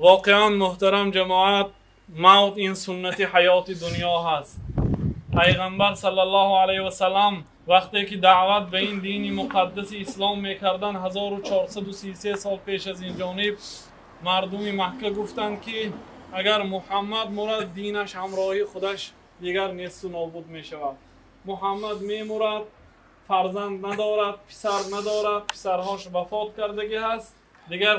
Воқеан, муҳтарам ҷамоат, мавт ин суннати ҳаёти дунё ҳаст. Пайғамбар саллаллоҳу алайҳи васаллам вақте ки даъват ба ин дини муқаддаси ислом мекарданд, 1433 сол пеш аз ин ҷониб, мардуми Макка гуфтанд, ки агар Муҳаммад мурад, динаш ҳамроҳи худаш дигар несту нобуд мешавад. Муҳаммад мемурад, фарзанд надорад, писар надорад, писарҳош вафот кардагӣ ҳаст, дигар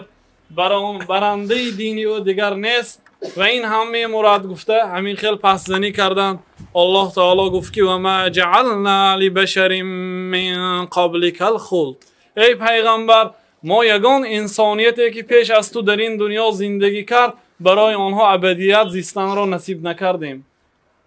барандаи дини ӯ дигар нест ва ин ҳам мемурад, гуфта ҳамин хел пасзанӣ карданд. Аллоҳ таоло гуфт, ки ва ма ҷаална либашарин мин қабликал хулд. Эй пайғамбар, мо ягон инсонияте, ки пеш аз ту дар ин дунё зиндагӣ кард, барои онҳо абадият зистанро насиб накардем.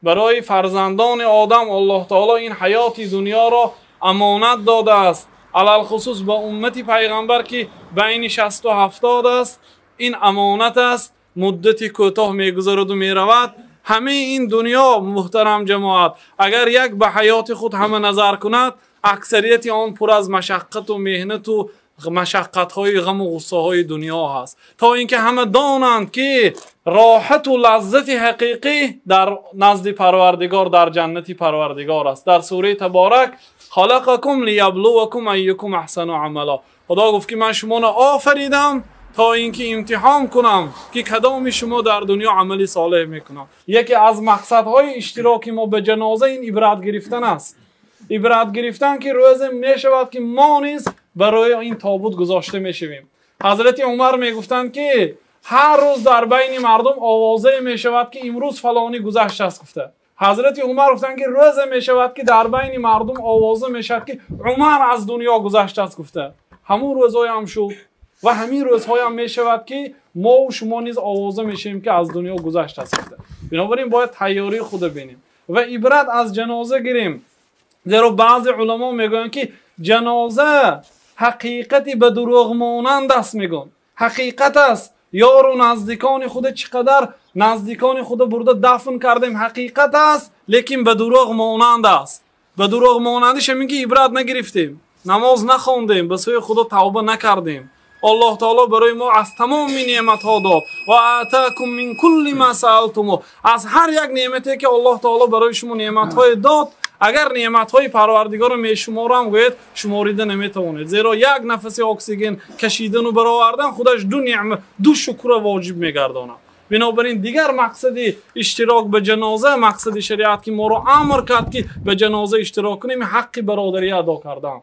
Барои фарзандони одам Аллоҳ таоло ин ҳаёти дунёро амонат додааст, алалхусус ба уммати пайғамбар, ки байни 60-у 70 аст. Ин амонат аст, муддати кӯтоҳ мегузараду меравад. Ҳамаи ин дунё, муҳтарам ҷамоат, агар як ба ҳаёти худ ҳама назар кунад, аксарияти он пур аз машаққату меҳнату машаққатҳои ғаму ғуссаҳои дунё ҳаст, то ин ки ҳама донанд, ки роҳату лаззати ҳақиқӣ дар назди Парвардигор, дар ҷаннати Парвардигор аст. Дар сураи Таборак: халақакум лияблувакум айюкум аҳсану амало. Худо гуфт, ки ман шуморо офаридам, то ин ки имтиҳон кунам, ки кадоми шумо дар дунё амали солеҳ мекунад. Яке аз мақсадҳои иштироки мо ба ҷаноза ин ибрат гирифтан аст, ибрат гирифтан, ки рӯзе мешавад, ки мо низ барои ин тобут гузошта мешавем. Ҳазрати Умар мегуфтанд, ки ҳар рӯз дар байни мардум овозае мешавад, ки имрӯз фалонӣ гузаштааст, гуфта. Ҳазрати Умар гуфтанд, ки рӯзе мешавад, ки дар байни мардум овоза мешавад, ки Умар аз дунё гузаштааст, гуфта. Ҳамун рӯзҳоям шуд ва ҳамин рӯзҳоям мешавад, ки мову шумо низ овоза мешавем, ки аз дунё гузаштааст, гуфта. Бинобар ин бояд тайёрии худа бинем ва ибрат аз ҷаноза гирем, зеро баъзе уламо мегӯянд, ки ҷаноза ҳақиқати ба дурӯғ монанд аст. Мегӯянд, ҳақиқат аст, ёру наздикони худа, чӣ қадар наздикони худа бурда дафн кардем, ҳақиқат аст, лекин ба дурӯғ монанд аст. Ба дурӯғ монандиш ҳамин, ки ибрат нагирифтем, намоз нахондем, ба сӯи Худо тавба накардем. Аллоҳ таоло барои мо аз тамоми неъматҳо дод: ва атакум мин кулли ма саалтуму. Аз ҳар як неъмате, ки Аллоҳ таоло барои шумо неъматҳое дод, агар неъматҳои Парвардигорро мешуморам гӯед, шуморида наметавонед, зеро як нафаси оксиген кашидану баровардан худаш ду неъмат, ду шукрро воҷиб мегардонад. Бинобар ин дигар мақсади иштирок ба ҷаноза, мақсади шариат, ки моро амр кард, ки ба ҷаноза иштирок кунем, ҳаққи бародарӣ адо кардан.